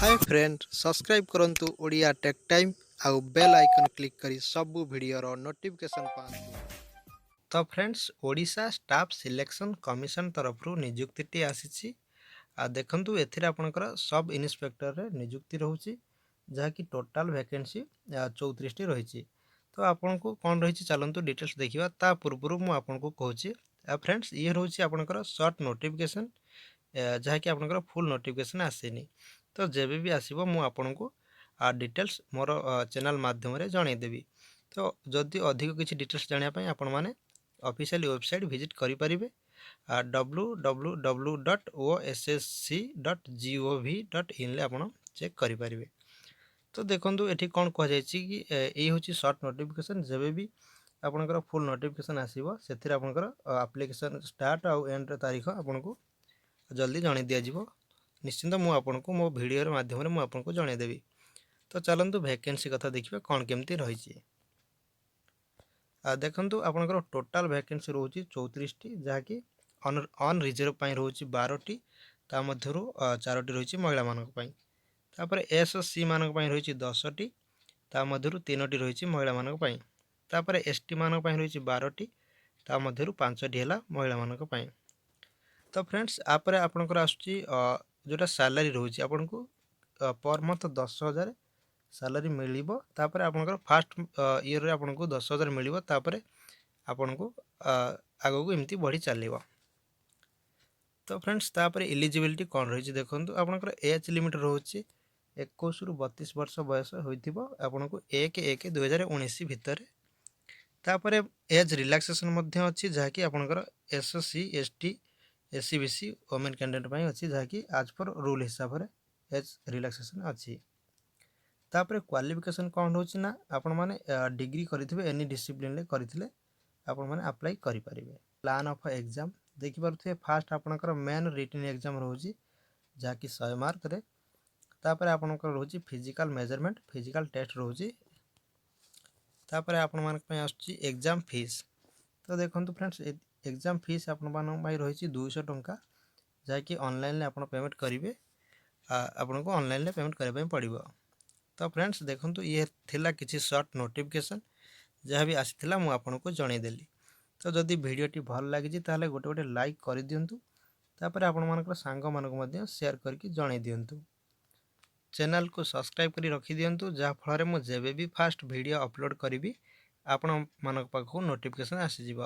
ହାଏ friend, subscribe କରନ୍ତୁ Odia take time ଆଉ bail icon click କରି ସବୁ ଭିଡ଼ିଓର ନୋଟିଫିକେସନ୍ ପାଆନ୍ତୁ। ତ friends, Odisha staff selection commission ତରଫରୁ ନିଯୁକ୍ତିଟି ଆସିଛି। ଆଉ ଦେଖନ୍ତୁ, ଏଥିରେ ଆପଣଙ୍କର ସବ୍ ଇନ୍ସପେକ୍ଟରରେ ନିଯୁକ୍ତି ରହୁଛି, ଯାହାକି ଟୋଟାଲ୍ ଭ୍ୟାକେନ୍ସି 34ଟି ରହିଛି। ତ ଆପଣଙ୍କୁ କ'ଣ ରହିଛି, ଚାଲନ୍ତୁ ଡିଟେଲ୍ସ ଦେଖିବା। ତା ପୂର୍ବରୁ ମୁଁ ଆପଣଙ୍କୁ କହୁଛି ଫ୍ରେଣ୍ଡସ୍, ଇଏ ରହୁଛି ଆପଣଙ୍କର ସର୍ଟ ନୋଟିଫିକେସନ୍, ଯାହାକି ଆପଣଙ୍କର ଫୁଲ୍ ନୋଟିଫିକେସନ୍ ଆସିନି। ତ ଯେବେ ବି ଆସିବ, ମୁଁ ଆପଣଙ୍କୁ ଡିଟେଲ୍ସ ମୋର ଚ୍ୟାନେଲ୍ ମାଧ୍ୟମରେ ଜଣାଇଦେବି। ତ ଯଦି ଅଧିକ କିଛି ଡିଟେଲ୍ସ ଜାଣିବା ପାଇଁ ଆପଣମାନେ ଅଫିସିଆଲି ୱେବସାଇଟ୍ ଭିଜିଟ୍ କରିପାରିବେ, www.ossc.gov.inରେ ଆପଣ ଚେକ୍ କରିପାରିବେ। ତ ଦେଖନ୍ତୁ, ଏଠି କ'ଣ କୁହାଯାଇଛି କି ଏଇ ହେଉଛି ସର୍ଟ ନୋଟିଫିକେସନ୍। ଯେବେ ବି ଆପଣଙ୍କର ଫୁଲ୍ ନୋଟିଫିକେସନ୍ ଆସିବ, ସେଥିରେ ଆପଣଙ୍କର ଆପ୍ଲିକେସନ୍ ଷ୍ଟାର୍ଟ ଆଉ ଏଣ୍ଡ ତାରିଖ ଆପଣଙ୍କୁ ଜଲ୍ଦି ଜଣାଇ ଦିଆଯିବ। ନିଶ୍ଚିନ୍ତ ମୁଁ ଆପଣଙ୍କୁ ମୋ ଭିଡ଼ିଓର ମାଧ୍ୟମରେ ମୁଁ ଆପଣଙ୍କୁ ଜଣାଇଦେବି। ତ ଚାଲନ୍ତୁ, ଭ୍ୟାକେନ୍ସି କଥା ଦେଖିବା, କ'ଣ କେମିତି ରହିଛି। ଦେଖନ୍ତୁ, ଆପଣଙ୍କର ଟୋଟାଲ୍ ଭ୍ୟାକେନ୍ସି ରହୁଛି 34ଟି, ଯାହାକି ଅନ୍ ରିଜର୍ଭ ପାଇଁ ରହୁଛି 12ଟି, ତା ମଧ୍ୟରୁ ଚାରୋଟି ରହିଛି ମହିଳାମାନଙ୍କ ପାଇଁ। ତାପରେ ଏସ୍ ସି ମାନଙ୍କ ପାଇଁ ରହିଛି 10ଟି, ତା ମଧ୍ୟରୁ ତିନୋଟି ରହିଛି ମହିଳାମାନଙ୍କ ପାଇଁ। ତାପରେ ଏସ୍ ଟି ମାନଙ୍କ ପାଇଁ ରହିଛି 12ଟି, ତା ମଧ୍ୟରୁ ପାଞ୍ଚଟି ହେଲା ମହିଳାମାନଙ୍କ ପାଇଁ। ତ ଫ୍ରେଣ୍ଡସ୍, ତାପରେ ଆପଣଙ୍କର ଆସୁଛି ଯେଉଁଟା ସାଲାରୀ ରହୁଛି, ଆପଣଙ୍କୁ ପର୍ ମନ୍ଥ 10,000 ସାଲାରୀ ମିଳିବ। ତାପରେ ଆପଣଙ୍କର ଫାଷ୍ଟ ଇୟର୍ରେ ଆପଣଙ୍କୁ 10,000 ମିଳିବ, ତାପରେ ଆପଣଙ୍କୁ ଆଗକୁ ଏମିତି ବଢ଼ି ଚାଲିବ। ତ ଫ୍ରେଣ୍ଡସ୍, ତାପରେ ଇଲିଜିବିଲିଟି କ'ଣ ରହିଛି ଦେଖନ୍ତୁ। ଆପଣଙ୍କର ଏଜ୍ ଲିମିଟ୍ ରହୁଛି 21ରୁ 32 ବର୍ଷ ବୟସ ହୋଇଥିବ ଆପଣଙ୍କୁ 1/1/2019 ଭିତରେ। ତାପରେ ଏଜ୍ ରିଲାକ୍ସେସନ୍ ମଧ୍ୟ ଅଛି, ଯାହାକି ଆପଣଙ୍କର S C, S T, SEBC, women candidate ପାଇଁ ଅଛି, ଯାହାକି ଆଜ୍ ପର୍ ରୁଲ୍ ହିସାବରେ ଏଜ୍ ରିଲାକ୍ସେସନ୍ ଅଛି। ତାପରେ କ୍ୱାଲିଫିକେସନ୍ କ'ଣ ରହୁଛି ନା, ଆପଣମାନେ ଡିଗ୍ରୀ କରିଥିବେ, ଏନି ଡିସିପ୍ଲିନରେ କରିଥିଲେ ଆପଣମାନେ ଆପ୍ଲାଏ କରିପାରିବେ। ପ୍ଲାନ୍ ଅଫ୍ ଏକ୍ଜାମ୍ ଦେଖିପାରୁଥିବେ। ଫାଷ୍ଟ ଆପଣଙ୍କର ମେନ୍ ରିଟିନ୍ ଏକ୍ଜାମ୍ ରହୁଛି, ଯାହାକି 100 ମାର୍କରେ। ତାପରେ ଆପଣଙ୍କର ରହୁଛି ଫିଜିକାଲ୍ ମେଜରମେଣ୍ଟ, ଫିଜିକାଲ୍ ଟେଷ୍ଟ ରହୁଛି। ତାପରେ ଆପଣମାନଙ୍କ ପାଇଁ ଆସୁଛି ଏକ୍ଜାମ୍ ଫିସ୍। ତ ଦେଖନ୍ତୁ ଫ୍ରେଣ୍ଡସ୍, ଏକ୍ଜାମ୍ ଫିସ୍ ଆପଣମାନଙ୍କ ପାଇଁ ରହିଛି 200 ଟଙ୍କା, ଯାହାକି ଅନଲାଇନ୍ରେ ଆପଣ ପେମେଣ୍ଟ କରିବେ। ଆପଣଙ୍କୁ ଅନଲାଇନ୍ରେ ପେମେଣ୍ଟ କରିବା ପାଇଁ ପଡ଼ିବ। ତ ଫ୍ରେଣ୍ଡସ୍, ଦେଖନ୍ତୁ, ଇଏ ଥିଲା କିଛି ସର୍ଟ ନୋଟିଫିକେସନ୍। ଯାହା ବି ଆସିଥିଲା, ମୁଁ ଆପଣଙ୍କୁ ଜଣାଇଦେଲି। ତ ଯଦି ଭିଡ଼ିଓଟି ଭଲ ଲାଗିଛି, ତାହେଲେ ଗୋଟେ ଗୋଟେ ଲାଇକ୍ କରିଦିଅନ୍ତୁ। ତାପରେ ଆପଣମାନଙ୍କର ସାଙ୍ଗମାନଙ୍କୁ ମଧ୍ୟ ସେୟାର କରିକି ଜଣାଇ ଦିଅନ୍ତୁ। ଚ୍ୟାନେଲକୁ ସବସ୍କ୍ରାଇବ୍ କରି ରଖିଦିଅନ୍ତୁ, ଯାହାଫଳରେ ମୁଁ ଯେବେ ବି ଫାଷ୍ଟ ଭିଡ଼ିଓ ଅପଲୋଡ଼ କରିବି, ଆପଣମାନଙ୍କ ପାଖକୁ ନୋଟିଫିକେସନ୍ ଆସିଯିବ।